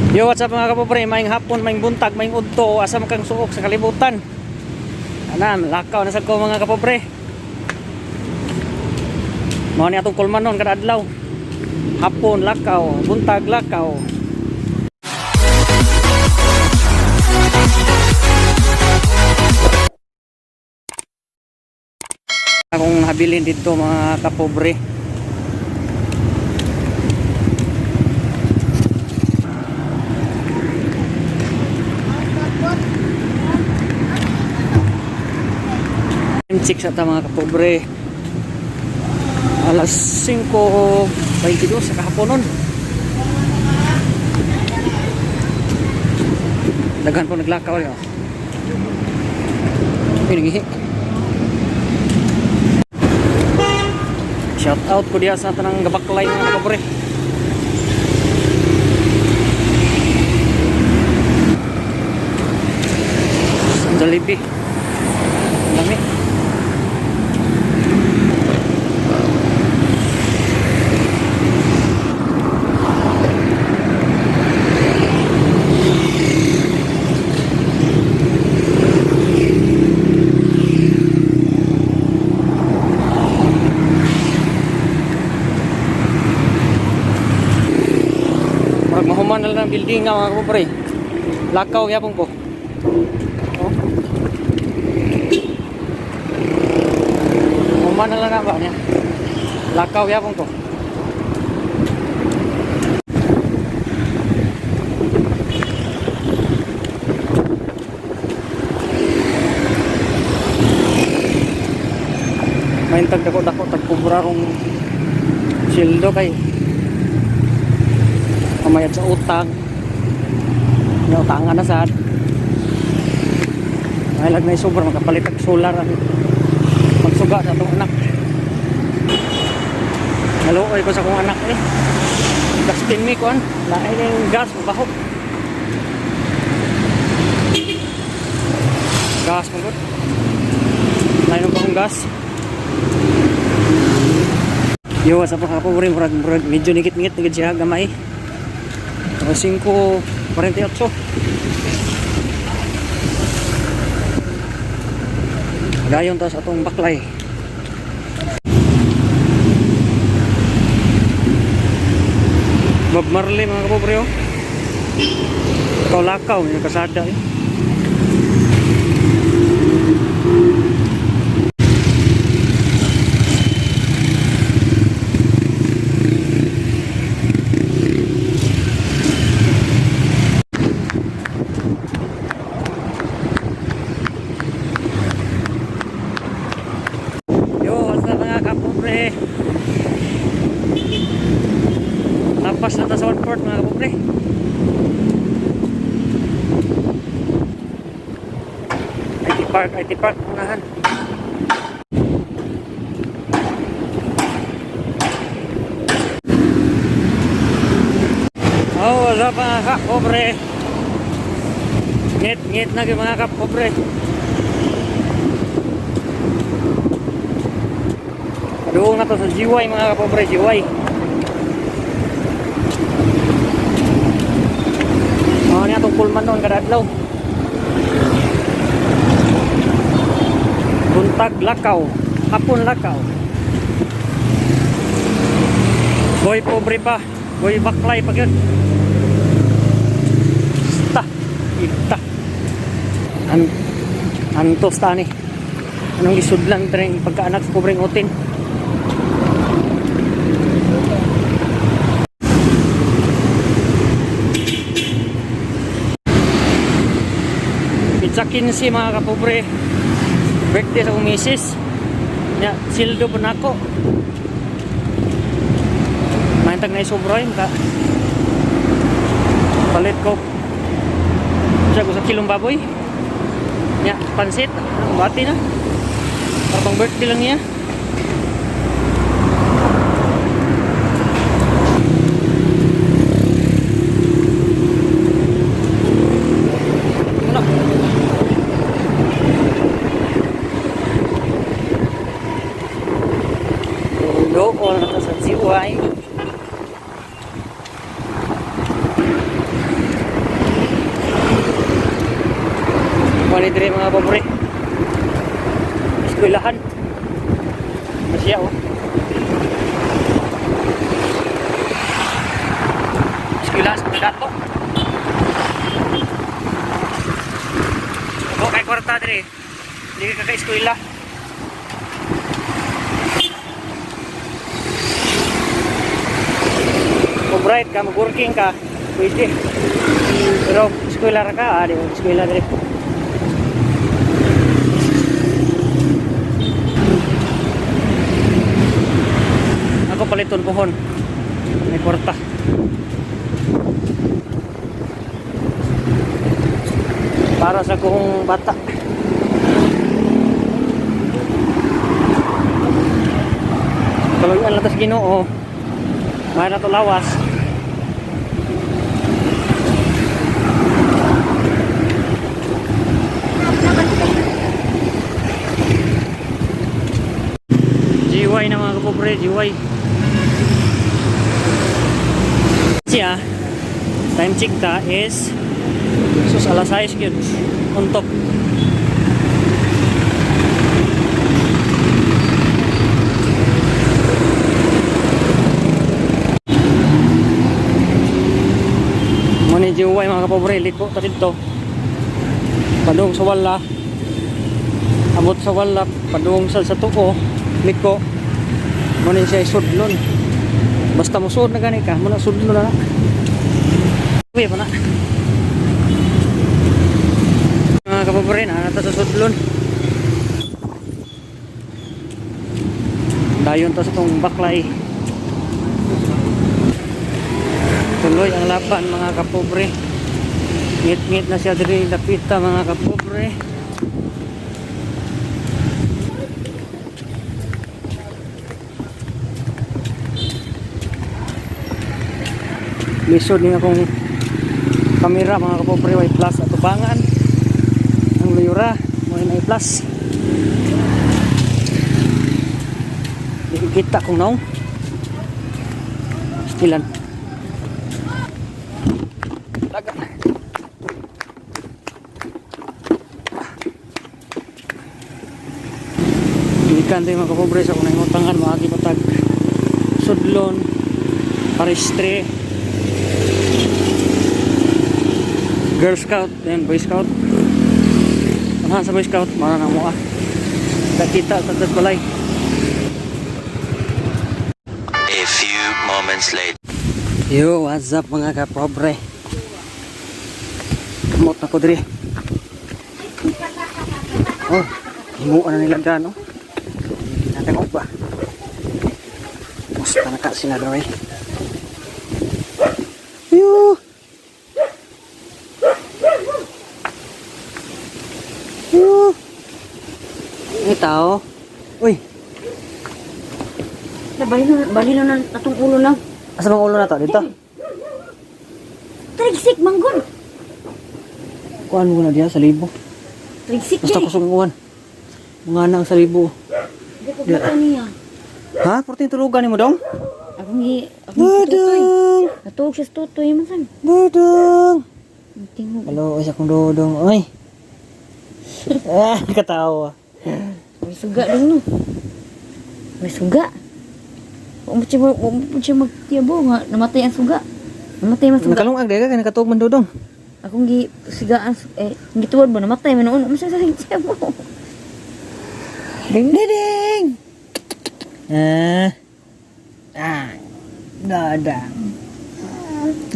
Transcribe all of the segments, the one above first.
Yo, what's up, mga kapobre? Maayong hapon, maayong buntag, maayong udto, asa man kang suok sa kalibutan. Ana, lakaw na sad ko, mga kapobre. Mao ni atong kulmanon kada adlaw. Hapon lakaw, buntag lakaw. Akong habilin dito, mga kapobre. M6 ata, mga kapobre. Alas 5:22 sa kahaponon. Daghan po naglakaw yun. Pinagihi. Shout out ko diya sa tanang gabaklay, mga kapobre. Jollibee. Lami. Murag mahuman na lang ang building nga, mga kapobre. Lakaw gyapon ko. Oh. Human na lang na ba niya? Lakaw gyapon ko. Mahintag dako-dako tag kubra rong sweldo kay pamayad sa utang. Nga utangan na sad. May lag na sobra makapalit og solar ang magsuga sa atong anak. Naluoy ko sa akong anak eh. Gaspin mi kuan, lain yung gas mabaho. Gas man gud. Lain ang bahong gas. Yo, sa pagkapobre, murag, murag, medyo nigit-ngit, nigit siya gamay. 5:48. Dayon ta sa atong baklay. Bob Marley, mga kapobre, oh. Lakaw-lakaw yung kasada eh. Yo, what's up, mga kapobre? Lapas na ta sa one port, mga kapobre. IT Park, IT Park, unahan. Oh, what's up, mga kapobre? Ngit, ngit na gyud, mga kapobre. Doon na to sa GY, mga kapobre, GY. Oh, niya itong pullman noon kada adlaw. Buntag lakaw, hapon lakaw. Boy pobre pa, boy baklay pa yun. Sta, ita. Antos ta ni. Anong isudlan tren pagkaanak sa pobreng utin? Pizza 15, mga kapobre. Birthday sa akong misis. Ya, sildo po nako. Mahintag na isobra yun ka. Palit ko. Siya ko sa kilong baboy. Ya, pansit. Bati na. Para pang birthday lang niya. Ano? Doon na sa GY. Mali diri, mga pobre. Eskwelahan. Ano siya, oh. Eskwelahan sa dato. Ako kay kwarta diri. Hindi ka ka-eskwela. Kung bright ka, mag-working ka, pwede. Pero eskwela ra ka, ah, di mo eskwela diri. Ako paliton pohon. May kwarta. Para sa kong bata. Kaluyan lang tas Ginoo. Mahal na to lawas. GY na, mga kapobre, GY. Siya, time check ta is sus, alas 6 yun. On top. Mo ni GY, mga kapobre, liko ta dito. Padung sa wala. Abot sa wala, padung sa tuo, liko. Mo ni siya sudlon. Basta mo sud na gani ka, mo na sudlon na. Uy, pa na. Mga kapobre, na ta sa sudlon. Dayon ta sa tong baklay. Tuloy ang laban, mga kapobre. Ngit-ngit na siya diri lapita, mga kapobre. Lisod ni akong kamera, mga kapobre, way plus atubangan. Ang luyura, mo na plus. Di ko kita kung naong. Stilan. Daga. Gikan tayo, mga kapobre, sa kung nangutangan, maagi patag Sudlon, Paristre, Girl Scout and Boy Scout. Unahan sa Boy Scout, mara na mo ah. Nakita sa balay. A few moments later. Yo, what's up, mga kapobre? Kamot na ko diri. Oh, himuan na nila dyan, oh. Ginatangog ba? Musta na ka sila diri? Yo! Yo! May tao. Uy, Balino, balino na atong ulo lang. Asa bang ulo na to? Dito? Trigsik, manggon. Kuan mo na diya sa libo. Trigsik, Basta eh. kusog ang uwan. Mga nang sa libo. Di ko mata niya. Ha? Porting tulugan ni mo dong? Akong gi... Akong tutoy. Dudong! Natuog siya sa tutoy, man san. Dudong! Tingog. Hello, isa kong dudong. Oy! Ah, katawa. May suga dong, no. May suga. Wa mo siya magtiyabo nga. Namatay ang suga. Namatay man suga. Nakalungag dahil ka, nakatuog man dudong. Akong gi... Sigaan... Eh, gituwad ba? Namatay man noon. Wa mo siya sa tiyabo. Ding ding! Ah. Ah. Dadang.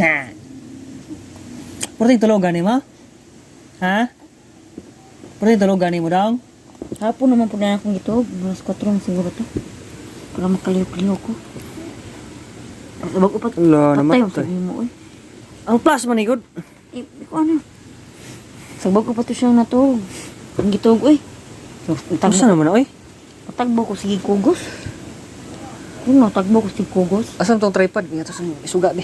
Ah. Porting tulugan ni mo? Ha? Porting tulugan ni mo dong? Hapon naman po na akong gituog. Alas 4 na siguro to. Para makalihok-lihok ko. Bago pa. Wala, Patay namatay. ang sabi mo, oy. Ang plus man ikod. Eh, ko ano. Sa bago pa to siya natuog. Ang gituog, oy. Tagsa naman na, oy. Patagbo ko sige kugos. Kuno, tagbo ko sige kugos. Asan tong tripod? Nga to sa isuga di.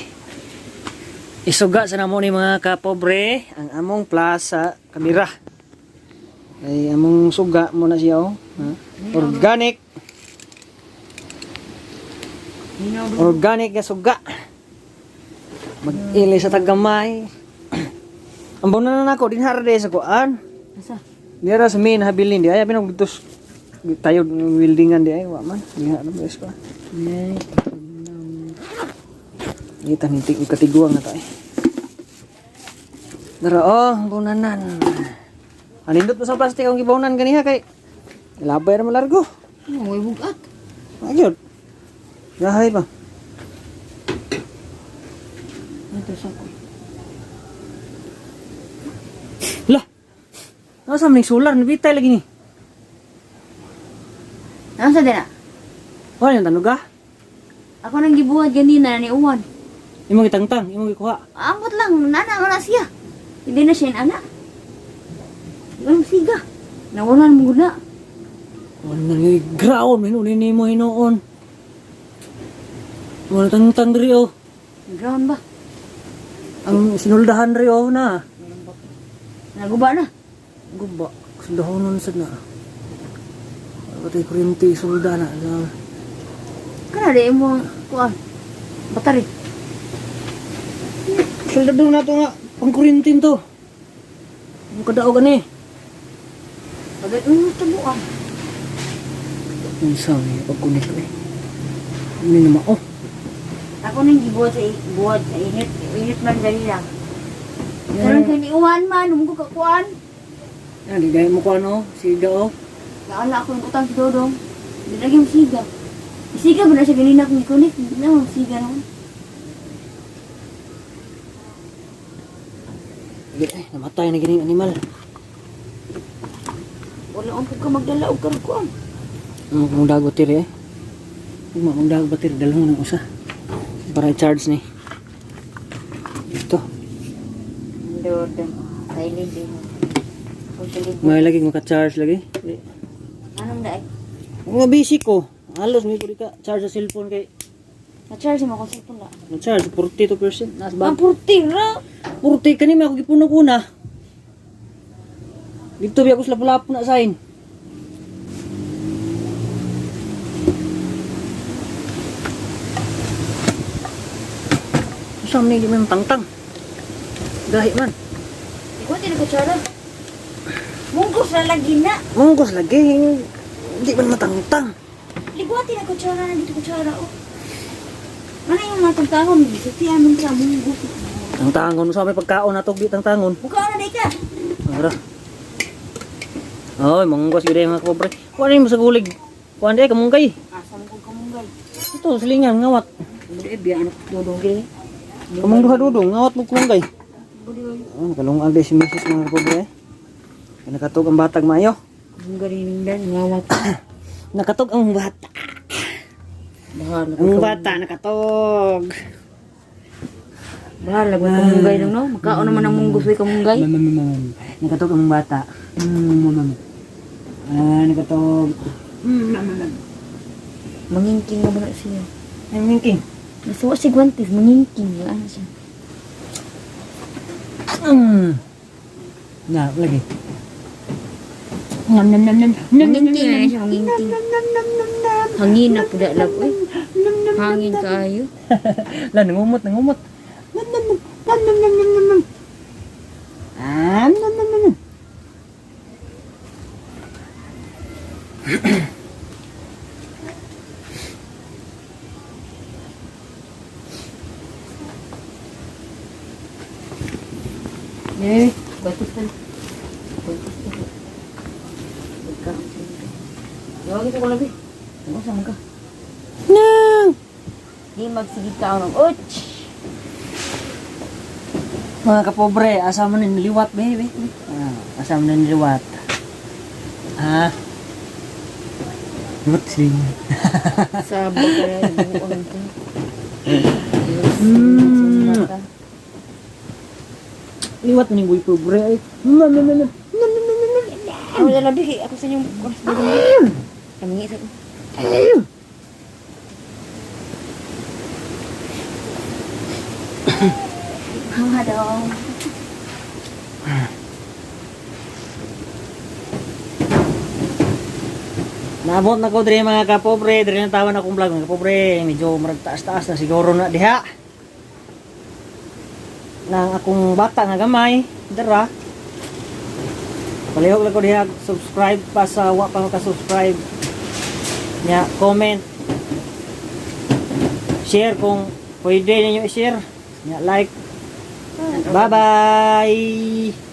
Isuga sa namo ni mga kapobre ang among plus sa kamera. Ay among suga mo na siya, oh. Ha? Organic. Organic nga suga. Mag-ili sa tagamay. Ang bunan na nako din harde sa kuan. Asa? Dira sa main habilin di ay abi nang dito tayo ng buildingan di ay wa man. Diha na bes pa. Ay, Kita ni tig katiguang na tayo. Dara oh, bunanan. Anindot mo sa plastic ang gibawnan ganiha kay labay ra malargo. Ano, way bugat. Ayun. Gahay pa. Ito sa ko. Lah. Asa man ning solar nabitay lagi ni. Ano sa dina? Wala yung tanuga. Ako nang gibuhat ganina ni Uwan. Imong gitangtang, imong gikuha. Ambot lang, nana wala siya. Hindi na siya yung ana. Walang siga. Nawalan mo guna. Wala na ground man uli nimo hinuon. Wala tangtang diri oh. Ground ba? Ang sinuldahan diri oh na. Naguba na. Guba, suldahonon sad na. Wala tay kuryente sulda na. Kana di mo ang kuan. Battery. Soldado na to nga, pang kuryente to. Ang kadaog ani. Pagay mo tabuan. Unsa may pagkunik eh. Ano na mao? Ako nang gibuhat sa buhat sa init, init man ganina. Karon kay ni Uwan man, umugo ka kuan. Ah, di gaya mo ko ano, siga oh. Naala ako ng utang si Dodong. Hindi lagi mo siga. Siga ba na siya ganina kung ikunik? Hindi na mo siga naman. Di, eh, namatay na gining animal. Wala ang ka magdala og karon kuan. Ang kung dago tiri eh. Ugma kung dago batiri dalhon ng usa. Para i-charge ni. Ito. Dodong. Silent din. May lagi maka-charge lagi. Anong daay? Mga busy ko. Halos may puli ka charge sa cellphone kay Na-charge mo akong cellphone na. na-charge 42% nas ba? Ang purti ra. 40 kani may ako gipuno ko na. Dito biya ko sa lapu-lapu na sign. Usam ni di man tangtang. Gahi man. Ikaw din kutsara. Munggos na lagi na. Munggos lagi. Hindi man matangtang. Ligwati na kutsara na dito kutsara oh. Ano yung mga tangtangon? Bisati anong sa munggos. Tangtangon sa may pagkaon na di tangtangon. Buka na day ka. Ara. Oy, munggos gyud mga kapobre. Kuan mo sa gulig. Kuan di kamunggay. Asa mo kong kamunggay. Ito silingan ngawat. Hindi biya anak dodong gini. Kamong duha dudong ngawat mo kamunggay. Oh, nakalungag di si Mrs. mga kapobre. Eh. Nakatog ang batag maayo. Kamunggay rin dan ngawat. Nakatog ang bata. Bahala Ang bata nakatog. Bahala ko kamunggay lang no. Makaon naman ang munggos way kamunggay. Nakatog ang bata. Ah, nakatog. Mangingking na ba na siya? Ay, mingking. Nasuwa si Guantes, mangingking na ano siya. Na, lagi. Nam nam nam nam. Mangingking na siya, mangingking. Hangin na pud lab oy. Hangin kaayo. La, nangumot, nangumot. Nam nam nam nam nam nam nam nam nam. Ah, nam nam nam nam. Eh, bagus pa. Bagus pa. Pagka. Gawag ito ko labi. Ano sa mga? Nang. Di magsige ka ng och. Mga kapobre, asa mo niliwat, baby? Ah, asa mo niliwat? Ha? Liwat silingan. Sa bagay buong ka. Liwat ni boy pobre ay. Nam nam nam nam nam nam nam nam. Ako na labi kay ako sa inyong oras ba Kami isa ko. Mga daw. Naabot na ko diri mga kapobre, diri na tawan akong vlog mga kapobre, medyo murag taas-taas na siguro na diha. Nang akong bata nga gamay, dara. Palihog lang ko diha, subscribe pa sa wa pa maka-subscribe. Nya, comment. Share kung pwede ninyo i-share. Nya, like. Bye-bye.